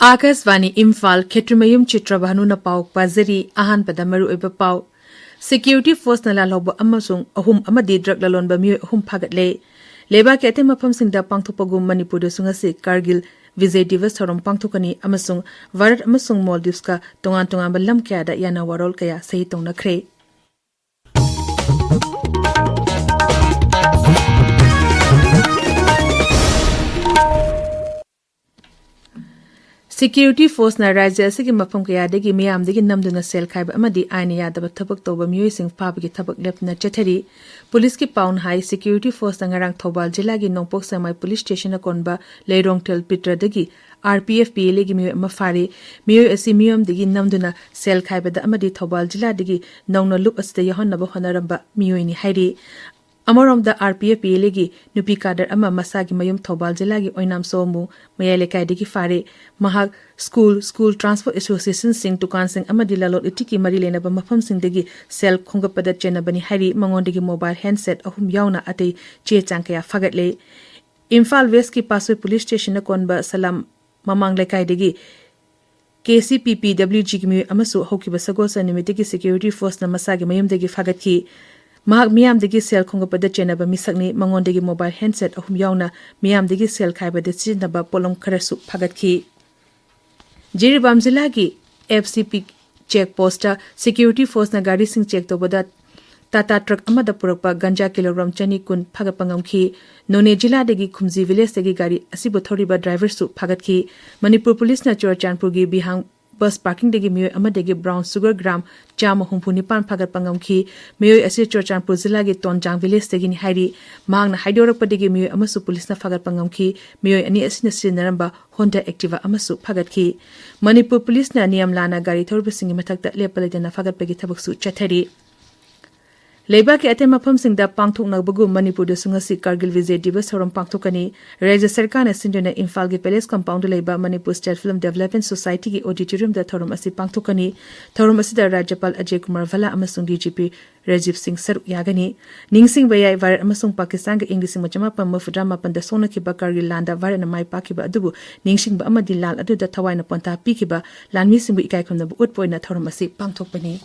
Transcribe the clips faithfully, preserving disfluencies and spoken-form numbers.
ꯑꯥꯀꯥꯁꯕꯥꯅꯤ ꯏꯝꯐꯥꯜ, ꯈꯦꯇ꯭ꯔꯤꯃꯌꯨꯝ ꯆꯤꯇ꯭ꯔꯚꯥꯅꯨꯅ ꯄꯥꯎ ꯄꯥꯖꯔꯤ꯫ ꯑꯍꯥꯟꯕꯗ ꯃꯔꯨꯑꯣꯏꯕ ꯄꯥꯎ꯫ ꯁꯦꯀ꯭ꯌꯨꯔꯤꯇꯤ ꯐꯣꯔꯁꯅ ꯂꯥꯜꯍꯧꯕ ꯑꯃꯁꯨꯡ ꯑꯍꯨꯝ ꯑꯃꯗꯤ ꯗ꯭ꯔꯒ ꯂꯂꯣꯟꯕ ꯃꯤꯑꯣꯏ ꯑꯍꯨꯝ ꯐꯥꯒꯠꯂꯦ꯫ ꯂꯩꯕꯥꯛꯀꯤ ꯑꯇꯩ ꯃꯐꯝꯁꯤꯡꯗ ꯄꯥꯡꯊꯣꯛꯄꯒꯨꯝ ꯃꯅꯤꯄꯨꯔꯗꯁꯨ ꯉꯁꯤ ꯀꯥꯔꯒꯤꯜ ꯚꯤꯖꯌ ꯗꯤꯕꯁ ꯊꯧꯔꯝ ꯄꯥꯡꯊꯣꯛꯀꯅꯤ ꯑꯃꯁꯨꯡ ꯚꯥꯔꯠ ꯑꯃꯁꯨꯡ ꯃꯣꯜꯗꯤꯚꯁꯀ ꯇꯣꯉꯥꯟ ꯇꯣꯉꯥꯟꯕ ꯂꯝ ꯀꯌꯥꯗ ꯌꯥꯅ ꯋꯥꯔꯣꯜ ꯀꯌꯥ ꯁꯍꯤ ꯇꯧꯅꯈ꯭ꯔꯦ꯫ ꯁꯦꯀ꯭ꯌꯨꯔꯤꯇꯤ ꯐꯣꯔꯁꯅ ꯔꯥꯖ꯭ꯌ ꯑꯁꯤꯒꯤ ꯃꯐꯝ ꯀꯌꯥꯗꯒꯤ ꯃꯤꯌꯥꯝꯗꯒꯤ ꯅꯝꯗꯨꯅ ꯁꯦꯜ ꯈꯥꯏꯕ ꯑꯃꯗꯤ ꯑꯥꯏꯟ ꯌꯥꯗꯕ ꯊꯕꯛ ꯇꯧꯕ ꯃꯤꯑꯣꯏꯁꯤꯡ ꯐꯥꯕꯒꯤ ꯊꯕꯛ ꯂꯦꯞꯇꯅ ꯆꯠꯊꯔꯤ꯫ ꯄꯨꯂꯤꯁꯀꯤ ꯄꯥꯎꯅ ꯍꯥꯏ, ꯁꯦꯀ꯭ꯌꯨꯔꯤꯇꯤ ꯐꯣꯔꯁꯅ ꯉꯔꯥꯡ ꯊꯧꯕꯥꯜ ꯖꯤꯂꯥꯒꯤ ꯅꯣꯡꯄꯣꯛ ꯁꯦꯛꯃꯥꯏ ꯄꯨꯂꯤꯁ ꯁ꯭ꯇꯦꯁꯟꯅ ꯀꯣꯟꯕ ꯂꯩꯔꯣꯡꯊꯦꯜ ꯄꯤꯇ꯭ꯔꯗꯒꯤ R P F P L ꯑꯦꯒꯤ ꯃꯤꯑꯣꯏ ꯑꯃ ꯐꯥꯔꯦ꯫ ꯃꯤꯑꯣꯏ ꯑꯁꯤ ꯃꯤꯌꯥꯝꯗꯒꯤ ꯅꯝꯗꯨꯅ ꯁꯦꯜ ꯈꯥꯏꯕꯗ ꯑꯃꯗꯤ ꯊꯧꯕꯥꯜ ꯖꯤꯂꯥꯗꯒꯤ ꯅꯧꯅ ꯂꯨꯞ ꯑꯁꯤꯗ ꯌꯥꯎꯍꯟꯅꯕ ꯍꯣꯠꯅꯔꯝꯕ ꯃꯤꯑꯣꯏꯅꯤ ꯍꯥꯏꯔꯤ꯫ ꯑꯃꯔꯣꯝꯗ, R P F P L ꯑꯦꯒꯤ ꯅꯨꯄꯤ ꯀꯥꯗꯔ ꯑꯃ ꯃꯁꯥꯒꯤ ꯃꯌꯨꯝ ꯊꯧꯕꯥꯜ ꯖꯤꯂꯥꯒꯤ ꯑꯣꯏꯅꯥꯝ ꯁꯣꯃꯨ ꯃꯌꯥꯏ ꯂꯩꯀꯥꯏꯗꯒꯤ ꯐꯥꯔꯦ꯫ ꯃꯍꯥꯛ ꯁ꯭ꯀꯨꯜ, ꯁ꯭ꯀꯨꯜ ꯇ꯭ꯔꯥꯟꯁꯄꯣꯔꯠ ꯑꯦꯁꯣꯁꯤꯌꯦꯁꯟꯁꯤꯡ, ꯗꯨꯀꯥꯟꯁꯤꯡ ꯑꯃꯗꯤ ꯂꯂꯣꯟ ꯏꯇꯤꯛꯀꯤ ꯃꯔꯤ ꯂꯩꯅꯕ ꯃꯐꯝꯁꯤꯡꯗꯒꯤ ꯁꯦꯜ ꯈꯣꯝꯒꯠꯄꯗ ꯆꯦꯟꯅꯕꯅꯤ ꯍꯥꯏꯔꯤ꯫ ꯃꯉꯣꯟꯗꯒꯤ ꯃꯣꯕꯥꯏꯜ ꯍꯦꯟꯁꯦꯠ ꯑꯍꯨꯝ ꯌꯥꯎꯅ ꯑꯇꯩ ꯆꯦ ꯆꯥꯡ ꯀꯌꯥ ꯐꯥꯒꯠꯂꯦ꯫ ꯏꯝꯐꯥꯜ ꯋꯦꯁꯀꯤ ꯄꯥꯠꯁꯣꯏ ꯄꯨꯂꯤꯁ ꯁ꯭ꯇꯦꯁꯟꯅ ꯀꯣꯟꯕ ꯁꯂꯥꯝ ꯃꯃꯥꯡ ꯂꯩꯀꯥꯏꯗꯒꯤ ꯀꯦ ꯁꯤ ꯄꯤ ꯄꯤ ꯗꯕ꯭ꯂꯤꯎ ꯖꯤꯒꯤ ꯃꯤꯑꯣꯏ ꯑꯃꯁꯨ ꯍꯧꯈꯤꯕ ꯁꯒꯣꯜꯁꯦꯟ ꯅꯨꯃꯤꯠꯇꯒꯤ ꯁꯦꯀ꯭ꯌꯨꯔꯤꯇꯤ ꯐꯣꯔꯁꯅ ꯃꯁꯥꯒꯤ ꯃꯌꯨꯝꯗꯒꯤ ꯐꯥꯒꯠꯈꯤ꯫ ꯃꯍꯥꯛ ꯃꯤꯌꯥꯝꯗꯒꯤ ꯁꯦꯜ ꯈꯣꯝꯒꯠꯄꯗ ꯆꯦꯟꯅꯕ ꯃꯤꯁꯛꯅꯤ꯫ ꯃꯉꯣꯟꯗꯒꯤ ꯃꯣꯕꯥꯏꯜ ꯍꯦꯟꯁꯦꯠ ꯑꯍꯨꯝ ꯌꯥꯎꯅ ꯃꯤꯌꯥꯝꯗꯒꯤ ꯁꯦꯜ ꯈꯥꯏꯕꯗ ꯁꯤꯖꯤꯟꯅꯕ ꯄꯣꯠꯂꯝ ꯈꯔꯁꯨ ꯐꯥꯒꯠꯈꯤ꯫ ꯖꯤꯔꯤꯕꯥꯝ ꯖꯤꯂꯥꯒꯤ ꯑꯦꯐ ꯁꯤ ꯄꯤ ꯆꯦꯛ ꯄꯣꯁꯇ ꯁꯦꯀ꯭ꯌꯨꯔꯤꯇꯤ ꯐꯣꯔꯁꯅ ꯒꯥꯔꯤꯁꯤꯡ ꯆꯦꯛ ꯇꯧꯕꯗ ꯇꯥꯇꯥ ꯇ꯭ꯔꯛ ꯑꯃꯗ ꯄꯨꯔꯛꯄ ꯒꯟꯖꯥ ꯀꯤꯂꯣꯒ꯭ꯔꯥꯝ ꯆꯅꯤ ꯀꯨꯟ ꯐꯥꯒꯠꯄ ꯉꯝꯈꯤ꯫ ꯅꯣꯅꯦ ꯖꯤꯂꯥꯗꯒꯤ ꯈꯨꯝꯖꯤ ꯚꯤꯂꯦꯖꯇꯒꯤ ꯒꯥꯔꯤ ꯑꯁꯤꯕꯨ ꯊꯧꯔꯤꯕ ꯗ꯭ꯔꯥꯏꯚꯔꯁꯨ ꯐꯥꯒꯠꯈꯤ꯫ ꯃꯅꯤꯄꯨꯔ ꯄꯨꯂꯤꯁꯅ ꯆꯨꯔꯆꯥꯟꯄꯨꯔꯒꯤ ꯕꯤꯍꯥꯡ ꯕꯁ ꯄꯥꯔꯀꯤꯡꯗꯒꯤ ꯃꯤꯑꯣꯏ ꯑꯃꯗꯒꯤ ꯕ꯭ꯔꯥꯎꯟ ꯁꯨꯒꯔ ꯒ꯭ꯔꯥꯝ ꯆꯥꯝꯃ ꯍꯨꯝꯐꯨ ꯅꯤꯄꯥꯟ ꯐꯥꯒꯠꯄ ꯉꯝꯈꯤ꯫ ꯃꯤꯑꯣꯏ ꯑꯁꯤ ꯆꯨꯔꯆꯥꯟꯄꯨꯔ ꯖꯤꯂꯥꯒꯤ ꯇꯣꯟꯖꯥꯡ ꯚꯤꯂꯦꯖꯇꯒꯤꯅꯤ ꯍꯥꯏꯔꯤ꯫ ꯃꯍꯥꯛꯅ ꯍꯥꯏꯗꯣꯔꯛꯄꯗꯒꯤ ꯃꯤꯑꯣꯏ ꯑꯃꯁꯨ ꯄꯨꯂꯤꯁꯅ ꯐꯥꯒꯠꯄ ꯉꯝꯈꯤ꯫ ꯃꯤꯑꯣꯏ ꯑꯅꯤ ꯑꯁꯤꯅ ꯁꯤꯖꯤꯟꯅꯔꯝꯕ ꯍꯣꯟꯗꯥ ꯑꯦꯛꯇꯤꯚꯥ ꯑꯃꯁꯨ ꯐꯥꯒꯠꯈꯤ꯫ ꯃꯅꯤꯄꯨꯔ ꯄꯨꯂꯤꯁꯅ ꯅꯤꯌꯝ ꯂꯥꯟꯅ ꯒꯥꯔꯤ ꯊꯧꯔꯤꯕꯁꯤꯡꯒꯤ ꯃꯊꯛꯇ ꯂꯦꯞꯄ ꯂꯩꯇꯅ ꯐꯥꯒꯠꯄꯒꯤ ꯊꯕꯛꯁꯨ ꯆꯠꯊꯔꯤ꯫ ꯂꯩꯕꯥꯛꯀꯤ ꯑꯇꯩ ꯃꯐꯝꯁꯤꯡꯗ ꯄꯥꯡꯊꯣꯛꯅꯕꯒꯨꯝ ꯃꯅꯤꯄꯨꯔꯗꯁꯨ ꯉꯁꯤ ꯀꯥꯔꯒꯤꯜ ꯕꯤꯖꯦ ꯗꯤꯕꯁ ꯊꯧꯔꯝ ꯄꯥꯡꯊꯣꯛꯀꯅꯤ꯫ ꯔꯥꯖ꯭ꯌ ꯁꯔꯀꯥꯔꯅ ꯁꯤꯟꯗꯨꯅ ꯏꯝꯐꯥꯜꯒꯤ ꯄꯦꯂꯦꯁ ꯀꯝꯄꯥꯎꯟꯗ ꯂꯩꯕ ꯃꯅꯤꯄꯨꯔ ꯁ꯭ꯇꯦꯠ ꯐꯤꯜꯝ ꯗꯦꯕꯂꯞꯃꯦꯟ ꯁꯣꯁꯥꯏꯇꯤꯒꯤ ꯑꯣꯗꯤꯇꯣꯔꯤꯌꯝꯗ ꯊꯧꯔꯝ ꯑꯁꯤ ꯄꯥꯡꯊꯣꯛꯀꯅꯤ꯫ ꯊꯧꯔꯝ ꯑꯁꯤꯗ ꯔꯥꯖ꯭ꯌꯄꯥꯜ ꯑꯖꯌ ꯀꯨꯃꯥꯔ ꯚꯜꯂꯥ ꯑꯃꯁꯨꯡ ꯗꯤ ꯖꯤ ꯄꯤ ꯔꯥꯖꯤꯕ ꯁꯤꯡ ꯁꯔꯨꯛ ꯌꯥꯒꯅꯤ꯫ ꯅꯤꯡꯁꯤꯡꯕ ꯌꯥꯏ, ꯚꯥꯔꯠ ꯑꯃꯁꯨꯡ ꯄꯥꯀꯤꯁꯇꯥꯟꯒ ꯏꯪ ꯂꯤꯁꯤꯡ ꯑꯃ ꯆꯃꯥꯄꯟ ꯃꯔꯤꯐꯨꯇꯔꯥ ꯃꯥꯄꯟꯗ ꯁꯣꯛꯅꯈꯤꯕ ꯀꯥꯔꯒꯤꯜ ꯂꯥꯟꯗ ꯚꯥꯔꯠꯅ ꯃꯥꯏ ꯄꯥꯛꯈꯤꯕ ꯑꯗꯨꯕꯨ ꯅꯤꯡꯁꯤꯡꯕ ꯑꯃꯗꯤ ꯂꯥꯟ ꯑꯗꯨꯗ ꯊꯋꯥꯏꯅ ꯄꯣꯟꯊꯥ ꯄꯤꯈꯤꯕ ꯂꯥꯟꯃꯤꯁꯤꯡꯕꯨ ꯏꯀꯥꯏ ꯈꯨꯝꯅꯕ ꯎꯠꯄ ꯑꯣꯏꯅ ꯊꯧꯔꯝ ꯑꯁꯤ ꯄꯥꯡꯊꯣꯛꯄꯅꯤ꯫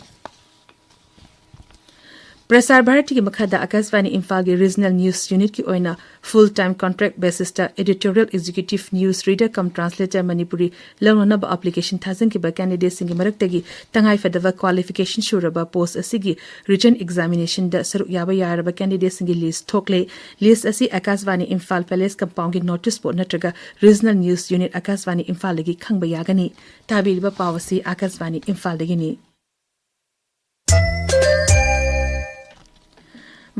ꯄ꯭ꯔꯁꯥꯔ ꯚꯥꯔꯇꯤꯒꯤ ꯃꯈꯥꯗ ꯑꯀꯥꯁꯕꯥꯅꯤ ꯏꯝꯐꯥꯜꯒꯤ ꯔꯤꯖꯅꯦꯜ ꯅ꯭ꯌꯨꯁ ꯌꯨꯅꯤꯠꯀꯤ ꯑꯣꯏꯅ full time contract basis editorial executive news reader cum translator Manipuri ꯂꯧꯅꯅꯕ ꯑꯦꯄ꯭ꯂꯤꯀꯦꯁꯟ ꯊꯥꯖꯤꯟꯈꯤꯕ ꯀꯦꯟꯗꯤꯗꯦꯠꯁꯤꯡꯒꯤ ꯃꯔꯛꯇꯒꯤ ꯇꯉꯥꯏꯐꯗꯕ ꯀ꯭ꯋꯥꯂꯤꯐꯤꯀꯦꯁꯟ ꯁꯨꯔꯕ ꯄꯣꯁ ꯑꯁꯤꯒꯤ ꯔꯤꯇꯟ ꯑꯦꯛꯖꯥꯃꯤꯅꯦꯁꯟꯗ ꯁꯔꯨꯛ ꯌꯥꯕ ꯌꯥꯔꯕ ꯀꯦꯟꯗꯤꯗꯦꯠꯁꯤꯡꯒꯤ ꯂꯤꯁ ꯊꯣꯛꯂꯦ꯫ ꯂꯤꯁ ꯑꯁꯤ ꯑꯀꯥꯁꯕꯥꯅꯤ ꯏꯝꯐꯥꯜ ꯄꯦꯂꯦꯁ ꯀꯝꯄꯥꯎꯟꯒꯤ ꯅꯣꯇꯤꯁ ꯕꯣꯔꯗ ꯅꯠꯇ꯭ꯔꯒ ꯔꯤꯖꯅꯦꯜ ꯅ꯭ꯌꯨꯁ ꯌꯨꯅꯤꯠ ꯑꯀꯥꯁꯕꯥꯅꯤ ꯏꯝꯐꯥꯜꯗꯒꯤ ꯈꯪꯕ ꯌꯥꯒꯅꯤ꯫ ꯇꯥꯕꯤꯔꯤꯕ ꯄꯥꯎ ꯑꯁꯤ ꯑꯀꯥꯁꯕꯥꯅꯤ ꯏꯝꯐꯥꯜꯗꯒꯤꯅꯤ꯫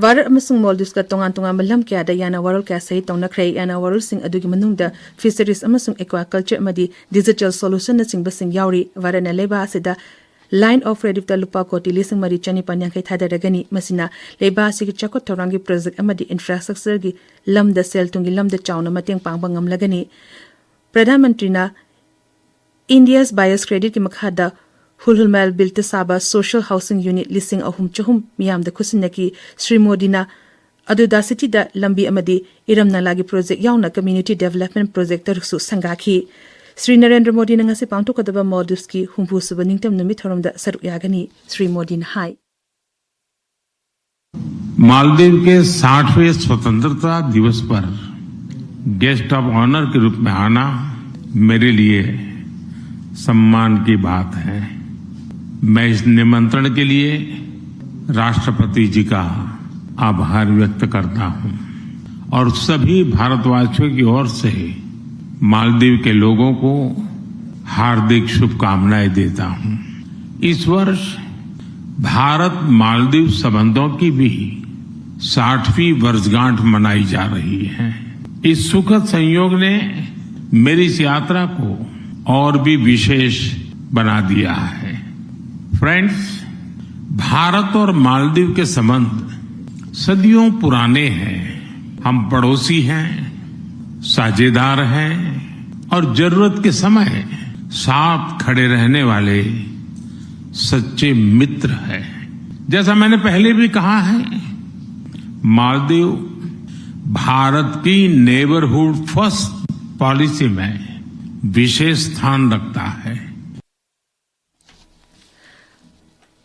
ꯚꯥꯔꯠ ꯑꯃꯁꯨꯡ ꯃꯣꯜꯗꯤꯚꯁꯀ ꯇꯣꯉꯥꯟ ꯇꯣꯉꯥꯟꯕ ꯂꯝ ꯀꯌꯥꯗ ꯌꯥꯅ ꯋꯥꯔꯣꯜ ꯀꯌꯥ ꯁꯍꯤ ꯇꯧꯅꯈ꯭ꯔꯦ꯫ ꯌꯥꯅ ꯋꯥꯔꯣꯜꯁꯤꯡ ꯑꯗꯨꯒꯤ ꯃꯅꯨꯡꯗ ꯐꯤꯁꯔꯤꯖ ꯑꯃꯁꯨꯡ ꯑꯦꯀ꯭ꯋꯥꯀꯜꯆꯔ ꯑꯃꯗꯤ ꯗꯤꯖꯤꯇꯦꯜ ꯁꯣꯂꯨꯁꯟꯅꯆꯤꯡꯕꯁꯤꯡ ꯌꯥꯎꯔꯤ꯫ ꯚꯥꯔꯠꯅ ꯂꯩꯕꯥꯛ ꯑꯁꯤꯗ ꯂꯥꯏꯟ ꯑꯣꯐ ꯔꯤꯂꯤꯐꯇ ꯂꯨꯄꯥ ꯀꯣꯇꯤ ꯂꯤꯁꯤꯡ ꯃꯔꯤ ꯆꯅꯤꯄꯥꯟ ꯌꯥꯡꯈꯩ ꯊꯥꯗꯔꯒꯅꯤ꯫ ꯃꯁꯤꯅ ꯂꯩꯕꯥꯛ ꯑꯁꯤꯒꯤ ꯆꯥꯎꯈꯠ ꯊꯧꯔꯥꯡꯒꯤ ꯄ꯭ꯔꯣꯖꯦꯛ ꯑꯃꯗꯤ ꯏꯟꯐ꯭ꯔꯥꯁ꯭ꯇ꯭ꯔꯛꯆꯔꯒꯤ ꯂꯝꯗ ꯁꯦꯜ ꯊꯨꯝꯒꯤ ꯂꯝꯗ ꯆꯥꯎꯅ ꯃꯇꯦꯡ ꯄꯥꯡꯕ ꯉꯝꯂꯒꯅꯤ꯫ ꯄ꯭ꯔꯙꯥꯟ ꯃꯟꯇ꯭ꯔꯤꯅ ꯏꯟꯗꯤꯌꯥꯁ ꯕꯥꯏꯌꯔꯁ ꯀ꯭ꯔꯦꯗꯤꯠꯀꯤ ꯃꯈꯥꯗ ꯍꯨꯜꯍꯨꯜꯃꯥꯏꯜ ꯕꯤꯜꯇ ꯁꯥꯕ ꯁꯣꯁꯤꯌꯦꯜ ꯍꯥꯎꯁꯤꯡ ꯌꯨꯅꯤꯠ ꯂꯤꯁꯤꯡ ꯑꯍꯨꯝ ꯆꯍꯨꯝ ꯃꯤꯌꯥꯝꯗ ꯈꯨꯠꯁꯤꯟꯅꯈꯤ꯫ ꯁ꯭ꯔꯤ ꯃꯣꯗꯤꯅ ꯑꯗꯨꯗꯥꯁꯤꯇꯤꯗ ꯂꯝꯕꯤ ꯑꯃꯗꯤ ꯏꯔꯝ ꯅꯂꯥꯒꯤ ꯄ꯭ꯔꯣꯖꯦꯛ ꯌꯥꯎꯅ ꯀꯝꯃ꯭ꯌꯨꯅꯤꯇꯤ ꯗꯦꯕꯂꯞꯃꯦꯟ ꯄ꯭ꯔꯣꯖꯦꯛ ꯇꯔꯨꯛꯁꯨ ꯁꯪꯒꯥꯈꯤ꯫ ꯁ꯭ꯔꯤ ꯅꯔꯦꯟꯗ꯭ꯔ ꯃꯣꯗꯤꯅ ꯉꯁꯤ ꯄꯥꯡꯊꯣꯛꯀꯗꯕ ꯃꯣꯜꯗꯤꯚꯁꯀꯤ ꯍꯨꯝꯐꯨꯁꯨꯕ ꯅꯤꯡꯇꯝ ꯅꯨꯃꯤꯠ ꯊꯧꯔꯝꯗ ꯁꯔꯨꯛ ꯌꯥꯒꯅꯤ꯫ ꯁ꯭ꯔꯤ ꯃꯣꯗꯤꯅ ꯍꯥꯏ꯫ मालदीव के साठवें स्वतंत्रता दिवस पर गेस्ट ऑफ ऑनर के रूप में आना मेरे लिए सम्मान की बात है। मैं इस निमंत्रण के लिए राष्ट्रपति जी का आभार व्यक्त करता हूं और सभी भारतवासियों की ओर से मालदीव के लोगों को हार्दिक शुभकामनाएं देता हूं। इस वर्ष भारत मालदीव संबंधों की भी साठवीं वर्षगांठ मनाई जा रही है। इस सुखद संयोग ने मेरी इस यात्रा को और भी विशेष बना दिया है। फ्रेंड्स, भारत और मालदीव के संबंध सदियों पुराने हैं। हम पड़ोसी हैं, साझेदार हैं और जरूरत के समय साथ खड़े रहने वाले सच्चे मित्र हैं। जैसा मैंने पहले भी कहा है, मालदीव भारत की नेबरहुड फर्स्ट पॉलिसी में विशेष स्थान रखता है।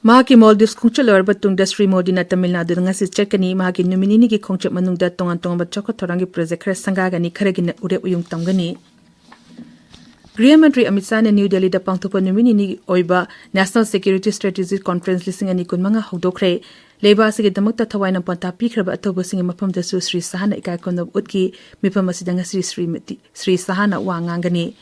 ꯃꯍꯥꯛꯀꯤ ꯃꯣꯜꯗꯤꯚꯁ ꯈꯣꯡꯆꯠ ꯂꯣꯏꯔꯕ ꯃꯇꯨꯡꯗ ꯁ꯭ꯔꯤ ꯃꯣꯗꯤꯅ ꯇꯥꯃꯤꯜ ꯅꯥꯗꯨꯗ ꯉꯁꯤ ꯆꯠꯀꯅꯤ꯫ ꯃꯍꯥꯛꯀꯤ ꯅꯨꯃꯤꯠ ꯅꯤꯅꯤꯒꯤ ꯈꯣꯡꯆꯠ ꯃꯅꯨꯡꯗ ꯇꯣꯉꯥꯟ ꯇꯣꯉꯥꯟꯕ ꯆꯥꯎꯈꯠ ꯊꯧꯔꯥꯡꯒꯤ ꯄ꯭ꯔꯣꯖꯦꯛ ꯈꯔ ꯁꯪꯒꯥꯒꯅꯤ, ꯈꯔꯒꯤꯅ ꯎꯔꯦꯞ ꯎꯌꯨꯡ ꯇꯝꯒꯅꯤ꯫ ꯒ꯭ꯔꯤꯍ ꯃꯟꯇ꯭ꯔꯤ ꯑꯃꯤꯠ ꯁꯥꯍꯅ ꯅ꯭ꯌꯨ ꯗꯦꯜꯂꯤꯗ ꯄꯥꯡꯊꯣꯛꯄ ꯅꯨꯃꯤꯠ ꯅꯤꯅꯤꯒꯤ ꯑꯣꯏꯕ National Security Strategic Conference ꯂꯤꯁꯤꯡ ꯑꯅꯤ ꯀꯨꯟꯃꯉꯥ ꯍꯧꯗꯣꯛꯈ꯭ꯔꯦ꯫ ꯂꯩꯕꯥꯛ ꯑꯁꯤꯒꯤꯗꯃꯛꯇ ꯊꯋꯥꯏꯅ ꯄꯣꯟꯊꯥ ꯄꯤꯈ꯭ꯔꯕ ꯑꯊꯧꯕꯁꯤꯡꯒꯤ ꯃꯐꯝꯗꯁꯨ ꯁ꯭ꯔꯤ ꯁꯥꯍꯅ ꯏꯀꯥꯏ ꯈꯨꯝꯅꯕ ꯎꯠꯈꯤ꯫ ꯃꯤꯐꯝ ꯑꯁꯤꯗ ꯉꯁꯤ ꯁ꯭ꯔꯤꯃꯇꯤ ꯁ꯭ꯔꯤ ꯁꯥꯍꯅ ꯋꯥ ꯉꯥꯡꯒꯅꯤ꯫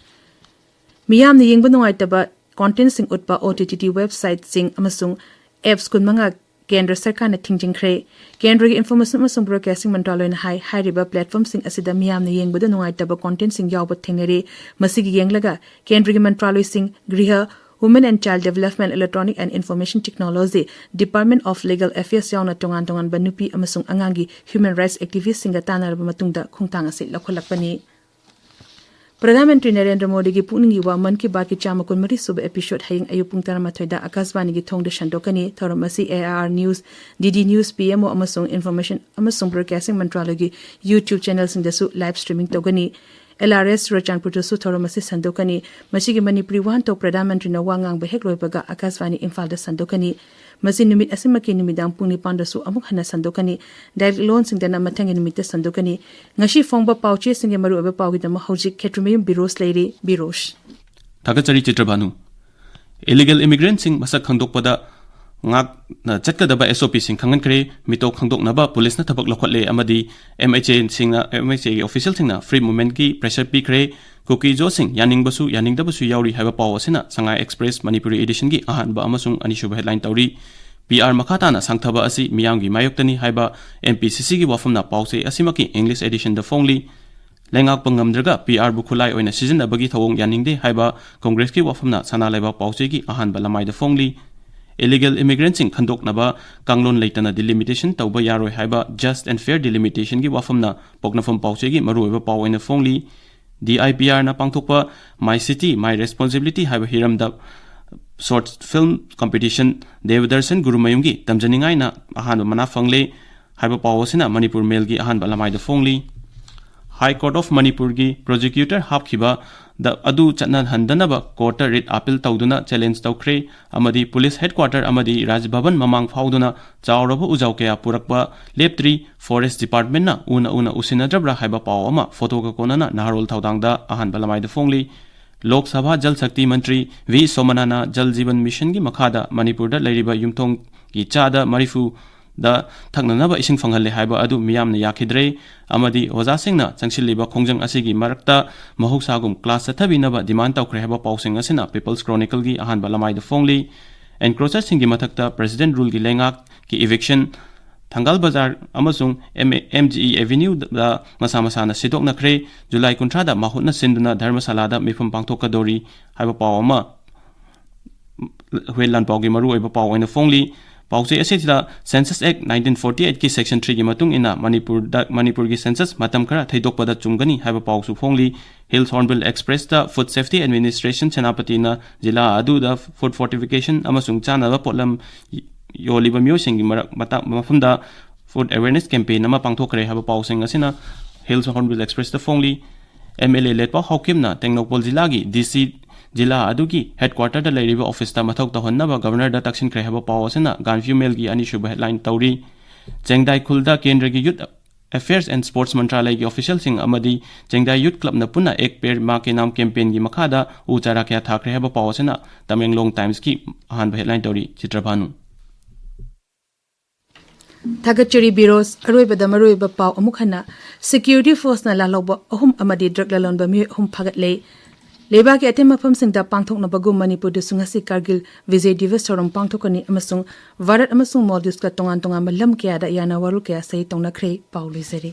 ꯃꯤꯌꯥꯝꯅ ꯌꯦꯡꯕ ꯅꯨꯡꯉꯥꯏꯇꯕ ꯀꯣꯟꯇꯦꯟꯠꯁꯤꯡ ꯎꯠꯄ OTT websiteꯁꯤꯡ ꯑꯃꯁꯨꯡ apps ꯀꯨꯟꯃꯉꯥ ꯀꯦꯟꯗ꯭ꯔ ꯁꯔꯀꯥꯔꯅ ꯊꯤꯡꯖꯤꯟꯈ꯭ꯔꯦ꯫ ꯀꯦꯟꯗ꯭ꯔꯒꯤ ꯏꯟꯐꯣꯔꯃꯦꯁꯟ ꯑꯃꯁꯨꯡ ꯕ꯭ꯔꯣꯗꯀꯥꯁꯇꯤꯡ ꯃꯟꯇ꯭ꯔꯥꯂꯣꯏꯅ ꯍꯥꯏ, ꯍꯥꯏꯔꯤꯕ ꯄ꯭ꯂꯦꯠꯐꯣꯝꯁꯤꯡ ꯑꯁꯤꯗ ꯃꯤꯌꯥꯝꯅ ꯌꯦꯡꯕꯗ ꯅꯨꯡꯉꯥꯏꯇꯕ ꯀꯣꯟꯇꯦꯟꯠꯁꯤꯡ ꯌꯥꯎꯕ ꯊꯦꯡꯅꯔꯦ꯫ ꯃꯁꯤꯒꯤ ꯌꯦꯡꯂꯒ ꯀꯦꯟꯗ꯭ꯔꯒꯤ ꯃꯟꯇ꯭ꯔꯥꯂꯣꯏꯁꯤꯡ, ꯒ꯭ꯔꯤꯍ, Women and Child Development, Electronic and Information Technology, Department of Legal Affairs ꯌꯥꯎꯅ ꯇꯣꯉꯥꯟ ꯇꯣꯉꯥꯟꯕ ꯅꯨꯄꯤ ꯑꯃꯁꯨꯡ ꯑꯉꯥꯡꯒꯤ human rights activistꯁꯤꯡꯒ ꯇꯥꯟꯅꯔꯕ ꯃꯇꯨꯡꯗ ꯈꯣꯡꯊꯥꯡ ꯑꯁꯤ ꯂꯧꯈꯠꯂꯛꯄꯅꯤ꯫ ꯄ꯭ꯔꯙꯥꯟ ꯃꯟꯇ꯭ꯔꯤ ꯅꯔꯦꯟꯗ꯭ꯔ ꯃꯣꯗꯤꯒꯤ ꯄꯨꯛꯅꯤꯡꯒꯤ ꯋꯥ ꯃꯟ ꯀꯤ ꯕꯥꯠꯀꯤ ꯆꯥꯝꯃ ꯀꯨꯟꯃꯔꯤ ꯁꯨꯕ episode ꯍꯌꯦꯡ ꯑꯌꯨꯛ ꯄꯨꯡ ꯇꯔꯥꯃꯥꯊꯣꯏꯗ ꯑꯀꯥꯁꯕꯥꯅꯤꯒꯤ ꯊꯣꯡꯗ ꯁꯟꯗꯣꯛꯀꯅꯤ꯫ ꯊꯧꯔꯝ ꯑꯁꯤ AIR News, DD News, PMO ꯑꯃꯁꯨꯡ Information ꯑꯃꯁꯨꯡ Broadcasting ꯃꯟꯇ꯭ꯔꯥꯂꯌꯒꯤ YouTube channelꯁꯤꯡꯗꯁꯨ live streaming ꯇꯧꯒꯅꯤ꯫ LRS ꯆꯨꯔꯆꯥꯟꯄꯨꯔꯗꯁꯨ ꯊꯧꯔꯝ ꯑꯁꯤ ꯁꯟꯗꯣꯛꯀꯅꯤ꯫ ꯃꯁꯤꯒꯤ ꯃꯅꯤꯄꯨꯔꯤ ꯋꯥꯍꯟꯊꯣꯛ ꯄ꯭ꯔꯙꯥꯟ ꯃꯟꯇ꯭ꯔꯤꯅ ꯋꯥ ꯉꯥꯡꯕ ꯍꯦꯛ ꯂꯣꯏꯕꯒ ꯑꯀꯥꯁꯕꯥꯅꯤ ꯏꯝꯐꯥꯜꯗ ꯁꯟꯗꯣꯛꯀꯅꯤ꯫ ꯃꯁꯤ ꯅꯨꯃꯤꯠ ꯑꯁꯤꯃꯛꯀꯤ ꯅꯨꯃꯤꯗꯥꯡ ꯄꯨꯡ ꯅꯤꯄꯥꯟꯗꯁꯨ ꯑꯃꯨꯛ ꯍꯟꯅ ꯁꯟꯗꯣꯛꯀꯅꯤ꯫ Direct ꯂꯣꯟꯁꯤꯡꯗꯅ ꯃꯊꯪꯒꯤ ꯅꯨꯃꯤꯠꯇ ꯁꯟꯗꯣꯛꯀꯅꯤ꯫ ꯉꯁꯤ ꯐꯣꯡꯕ ꯄꯥꯎꯆꯦꯁꯤꯡꯒꯤ ꯃꯔꯨꯑꯣꯏꯕ ꯄꯥꯎꯒꯤꯗꯃꯛ ꯍꯧꯖꯤꯛ ꯈꯦꯇ꯭ꯔꯤꯃꯌꯨꯝ ꯕꯤꯔꯣꯁ ꯂꯩꯔꯤ꯫ ꯕꯤꯔꯣꯁ꯫ ꯊꯥꯒꯠꯆꯔꯤ ꯆꯤꯇ꯭ꯔꯚꯥꯅꯨ꯫ Illegal immigrantꯁꯤꯡ ꯃꯁꯛ ꯈꯪꯗꯣꯛꯄꯗ ꯉꯥꯛꯅ ꯆꯠꯀꯗꯕ SOPꯁꯤꯡ ꯈꯪꯍꯟꯈ꯭ꯔꯦ꯫ ꯃꯤꯇꯣꯞ ꯈꯪꯗꯣꯛꯅꯕ ꯄꯨꯂꯤꯁꯅ ꯊꯕꯛ ꯂꯧꯈꯠꯂꯦ ꯑꯃꯗꯤ MHAꯁꯤꯡꯅ, MHAꯒꯤ officialꯁꯤꯡꯅ free movementꯀꯤ pressure ꯄꯤꯈ꯭ꯔꯦ꯫ ꯀꯨꯀꯤꯖꯣꯁꯤꯡ ꯌꯥꯅꯤꯡꯕꯁꯨ ꯌꯥꯅꯤꯡꯗꯕꯁꯨ ꯌꯥꯎꯔꯤ ꯍꯥꯏꯕ ꯄꯥꯎ ꯑꯁꯤꯅ Sangai Express ꯃꯅꯤꯄꯨꯔꯤ editionꯒꯤ ꯑꯍꯥꯟꯕ ꯑꯃꯁꯨꯡ ꯑꯅꯤꯁꯨꯕ headline ꯇꯧꯔꯤ꯫ PR ꯃꯈꯥ ꯇꯥꯅ ꯁꯥꯡꯊꯕ ꯑꯁꯤ ꯃꯤꯌꯥꯝꯒꯤ ꯃꯥꯌꯣꯛꯇꯅꯤ ꯍꯥꯏꯕ MPCCꯒꯤ ꯋꯥꯐꯝꯅ ꯄꯥꯎꯆꯦ ꯑꯁꯤꯃꯛꯀꯤ English editionꯗ ꯐꯣꯡꯂꯤ꯫ ꯂꯩꯉꯥꯛꯄ ꯉꯝꯗ꯭ꯔꯒ PRꯕꯨ ꯈꯨꯠꯂꯥꯏ ꯑꯣꯏꯅ ꯁꯤꯖꯤꯟꯅꯕꯒꯤ ꯊꯧꯑꯣꯡ ꯌꯥꯅꯤꯡꯗꯦ ꯍꯥꯏꯕ ꯀꯣꯡꯒ꯭ꯔꯦꯁꯀꯤ ꯋꯥꯐꯝꯅ ꯁꯅꯥ ꯂꯩꯕꯥꯛ ꯄꯥꯎꯆꯦꯒꯤ ꯑꯍꯥꯟꯕ ꯂꯃꯥꯏꯗ ꯐꯣꯡꯂꯤ꯫ Illegal immigrantꯁꯤꯡ ꯈꯟꯗꯣꯛꯅꯕ ꯀꯥꯡꯂꯣꯟ ꯂꯩꯇꯅ delimitation ꯇꯧꯕ ꯌꯥꯔꯣꯏ ꯍꯥꯏꯕ Just and Fair Delimitationꯒꯤ ꯋꯥꯐꯝꯅ ꯄꯣꯛꯅꯐꯝ ꯄꯥꯎꯆꯦꯒꯤ ꯃꯔꯨꯑꯣꯏꯕ ꯄꯥꯎ ꯑꯣꯏꯅ ꯐꯣꯡꯂꯤ꯫ DIPRꯅ ꯄꯥꯡꯊꯣꯛꯄ My City, My Responsibility ꯍꯥꯏꯕ ꯍꯤꯔꯝꯗ short film competition ꯗꯦꯕꯗꯔꯁꯟ ꯒꯨꯔꯨꯃꯌꯨꯝꯒꯤ ꯇꯝꯖꯅꯤꯡꯉꯥꯏꯅ ꯑꯍꯥꯟꯕ ꯃꯅꯥ ꯐꯪꯂꯦ ꯍꯥꯏꯕ ꯄꯥꯎ ꯑꯁꯤꯅ ꯃꯅꯤꯄꯨꯔ ꯃꯦꯜꯒꯤ ꯑꯍꯥꯟꯕ ꯂꯃꯥꯏꯗ ꯐꯣꯡꯂꯤ꯫ High Court of ꯃꯅꯤꯄꯨꯔꯒꯤ prosecutor ꯍꯥꯞꯈꯤꯕ ꯗ ꯑꯗꯨ ꯆꯠꯅꯍꯟꯗꯅꯕ courtꯇ writ appeal ꯇꯧꯗꯨꯅ challenge ꯇꯧꯈ꯭ꯔꯦ ꯑꯃꯗꯤ police headquarter ꯑꯃꯗꯤ ꯔꯥꯖ ꯚꯕꯟ ꯃꯃꯥꯡ ꯐꯥꯎꯗꯨꯅ ꯆꯥꯎꯔꯕ ꯎꯖꯥꯎ ꯀꯌꯥ ꯄꯨꯔꯛꯄ ꯂꯦꯞꯇ꯭ꯔꯤ꯫ Forest Departmentꯅ ꯎꯅ ꯎꯅ ꯎꯁꯤꯟꯅꯗ꯭ꯔꯕ꯭ꯔꯥ ꯍꯥꯏꯕ ꯄꯥꯎ ꯑꯃ photoꯒ ꯀꯣꯟꯅꯅ ꯅꯍꯥꯔꯣꯜ ꯊꯧꯗꯥꯡꯗ ꯑꯍꯥꯟꯕ ꯂꯃꯥꯏꯗ ꯐꯣꯡꯂꯤ꯫ ꯂꯣꯛ ꯁꯚꯥ ꯖꯜ ꯁꯛꯇꯤ ꯃꯟꯇ꯭ꯔꯤ ꯚꯤ ꯁꯣꯃꯅꯥꯅ ꯖꯜ ꯖꯤꯕꯟ ꯃꯤꯁꯟꯒꯤ ꯃꯈꯥꯗ ꯃꯅꯤꯄꯨꯔꯗ ꯂꯩꯔꯤꯕ ꯌꯨꯝꯊꯣꯡꯒꯤ ꯆꯥꯗ ꯃꯔꯤꯐꯨ ꯗ ꯊꯛꯅꯅꯕ ꯏꯁꯤꯡ ꯐꯪꯍꯜꯂꯦ ꯍꯥꯏꯕ ꯑꯗꯨ ꯃꯤꯌꯥꯝꯅ ꯌꯥꯈꯤꯗ꯭ꯔꯦ ꯑꯃꯗꯤ ꯑꯣꯖꯥꯁꯤꯡꯅ ꯆꯪꯁꯤꯜꯂꯤꯕ ꯈꯣꯡꯖꯪ ꯑꯁꯤꯒꯤ ꯃꯔꯛꯇ ꯃꯍꯧꯁꯥꯒꯨꯝ class ꯆꯠꯊꯕꯤꯅꯕ demand ꯇꯧꯈ꯭ꯔꯦ ꯍꯥꯏꯕ ꯄꯥꯎꯁꯤꯡ ꯑꯁꯤꯅ People's Chronicleꯒꯤ ꯑꯍꯥꯟꯕ ꯂꯃꯥꯏꯗ ꯐꯣꯡꯂꯤ꯫ Encroacherꯁꯤꯡꯒꯤ ꯃꯊꯛꯇ President Ruleꯒꯤ ꯂꯩꯉꯥꯛꯀꯤ eviction, ꯊꯪꯒꯥꯜ ꯕꯖꯥꯔ ꯑꯃꯁꯨꯡ MGE Avenueꯗ ꯃꯁꯥ ꯃꯁꯥꯅ ꯁꯤꯗꯣꯛꯅꯈ꯭ꯔꯦ꯫ ꯖꯨꯂꯥꯏ ꯀꯨꯟꯊ꯭ꯔꯥꯗ ꯃꯍꯨꯠꯅ ꯁꯤꯟꯗꯨꯅ ꯙꯔꯃꯁꯥꯂꯥꯗ ꯃꯤꯐꯝ ꯄꯥꯡꯊꯣꯛꯀꯗꯧꯔꯤ ꯍꯥꯏꯕ ꯄꯥꯎ ꯑꯃ ꯍꯨꯏ ꯂꯥꯟꯄꯥꯎꯒꯤ ꯃꯔꯨꯑꯣꯏꯕ ꯄꯥꯎ ꯑꯣꯏꯅ ꯐꯣꯡꯂꯤ꯫ ꯄꯥꯎꯆꯦ ꯑꯁꯤꯗ Census Act nineteen forty eightꯀꯤ Section threeꯒꯤ ꯃꯇꯨꯡ ꯏꯟꯅ ꯃꯅꯤꯄꯨꯔꯗ, ꯃꯅꯤꯄꯨꯔꯒꯤ census ꯃꯇꯝ ꯈꯔ ꯊꯩꯗꯣꯛꯄꯗ ꯆꯨꯝꯒꯅꯤ ꯍꯥꯏꯕ ꯄꯥꯎꯁꯨ ꯐꯣꯡꯂꯤ꯫ Hills Hornbillꯗ Expressꯇ Food Safety Administration ꯁꯦꯅꯥꯄꯇꯤꯅ ꯖꯤꯂꯥ ꯑꯗꯨꯗ food fortification ꯑꯃꯁꯨꯡ ꯆꯥꯅꯕ ꯄꯣꯠꯂꯝ ꯌꯣꯜꯂꯤꯕ ꯃꯤꯑꯣꯏꯁꯤꯡꯒꯤ ꯃꯔꯛ, ꯃꯇꯥꯡ, ꯃꯐꯝꯗ food awareness campaign ꯑꯃ ꯄꯥꯡꯊꯣꯛꯈ꯭ꯔꯦ ꯍꯥꯏꯕ ꯄꯥꯎꯁꯤꯡ ꯑꯁꯤꯅ Hills Hornbill Expressꯇ ꯐꯣꯡꯂꯤ꯫ MLA ꯂꯦꯠꯄꯥꯎ ꯍꯥꯎꯀꯤꯞꯅ ꯇꯦꯡꯅꯧꯄꯜ ꯖꯤꯂꯥꯒꯤ DC ꯖꯤꯂꯥ ꯑꯗꯨꯒꯤ headquarterꯗ ꯂꯩꯔꯤꯕ officeꯇ ꯃꯊꯧ ꯇꯧꯍꯟꯅꯕ Governorꯗ ꯇꯛꯁꯤꯟꯈ꯭ꯔꯦ ꯍꯥꯏꯕ ꯄꯥꯎ ꯑꯁꯤꯅ Gaanphiu Mailꯒꯤ ꯑꯅꯤꯁꯨꯕ headline ꯇꯧꯔꯤ꯫ ꯆꯦꯡꯗꯥꯏ ꯈꯨꯜꯗ ꯀꯦꯟꯗ꯭ꯔꯒꯤ Youth Affairs and Sports ꯃꯟꯇ꯭ꯔꯥꯂꯌꯒꯤ officialꯁꯤꯡ ꯑꯃꯗꯤ ꯆꯦꯡꯗꯥꯏ Youth Clubꯅ ꯄꯨꯟꯅ Ek Ped Maa Ke Naam campaignꯒꯤ ꯃꯈꯥꯗ ꯎ ꯆꯥꯔꯥ ꯀꯌꯥ ꯊꯥꯈ꯭ꯔꯦ ꯍꯥꯏꯕ ꯄꯥꯎ ꯑꯁꯤꯅ Tamenglong Timesꯀꯤ ꯑꯍꯥꯟꯕ headline ꯇꯧꯔꯤ꯫ ꯆꯤꯇ꯭ꯔꯚꯥꯅꯨ꯫ ꯊꯥꯒꯠꯆꯔꯤ ꯕꯤꯔꯣꯁ꯫ ꯑꯔꯣꯏꯕꯗ ꯃꯔꯨꯑꯣꯏꯕ ꯄꯥꯎ ꯑꯃꯨꯛ ꯍꯟꯅ꯫ Security forceꯅ ꯂꯥꯜꯍꯧꯕ ꯑꯍꯨꯝ ꯑꯃꯗꯤ drug ꯂꯂꯣꯟꯕ ꯃꯤꯑꯣꯏ ꯑꯍꯨꯝ ꯐꯥꯒꯠꯂꯦ꯫ ꯂꯩꯕꯥꯛꯀꯤ ꯑꯇꯩ ꯃꯐꯝꯁꯤꯡꯗ ꯄꯥꯡꯊꯣꯛꯅꯕꯒꯨꯝ ꯃꯅꯤꯄꯨꯔꯗꯁꯨ ꯉꯁꯤ ꯀꯥꯔꯒꯤꯜ ꯚꯤꯖꯣꯏ ꯗꯤꯕꯁ ꯊꯧꯔꯝ ꯄꯥꯡꯊꯣꯛꯀꯅꯤ ꯑꯃꯁꯨꯡ ꯚꯥꯔꯠ ꯑꯃꯁꯨꯡ ꯃꯥꯜꯗꯤꯚꯁꯀ ꯇꯣꯉꯥꯟ ꯇꯣꯉꯥꯟꯕ ꯂꯝ ꯀꯌꯥꯗ ꯌꯥꯅ ꯋꯥꯔꯣꯜ ꯀꯌꯥ ꯁꯍꯤ ꯇꯧꯅꯈ꯭ꯔꯦ꯫ ꯄꯥꯎ ꯂꯣꯏꯖꯔꯦ꯫